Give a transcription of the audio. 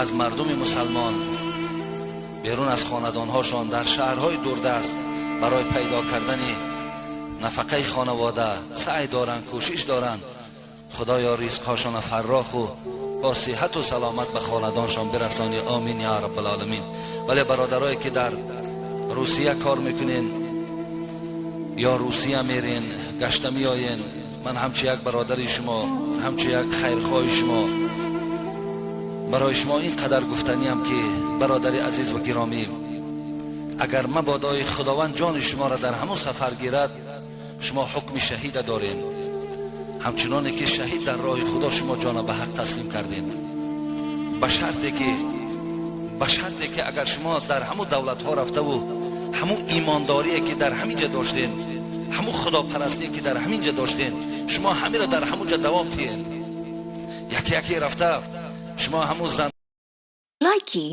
Аз мардуми мусалмон берун аз хонадонҳошон дар шаҳрҳои дурдаст барои пайдо кардани нафақаи хонавода саъй доранд, кӯшиш доранд. Худоё, ризқҳошона фарроху бо сиҳату саломат ба хонадоншон бирасонӣ. Омин я раббалоламин. Вале бародарое, ки дар Русия кор мекунен ё Русия мерен, гашта меоен, ман ҳамчу як бародари шумо, ҳамчу як хайрхоҳи шумо барои шумо ин қадар гуфтаниям, ки бародари азиз ва гиромӣ, агар мабодои Худованд ҷони шуморо дар ҳамон сафар гирад, шумо ҳукми шаҳида дорен. Ҳамчуноне ки шаҳид дар роҳи Худо шумо ҷона ба ҳақ таслим кардем, ба шарте ки агар шумо дар ҳамун давлатҳо рафтаву ҳамун имондорие, ки дар ҳамин ҷа доштем, ҳамун худопарастие, ки дар ҳамин ҷа доштем, шумо ҳамиро дар ҳамун ҷа давом тиҳед. Яке яке рафта шумо ҳамун зан Likey.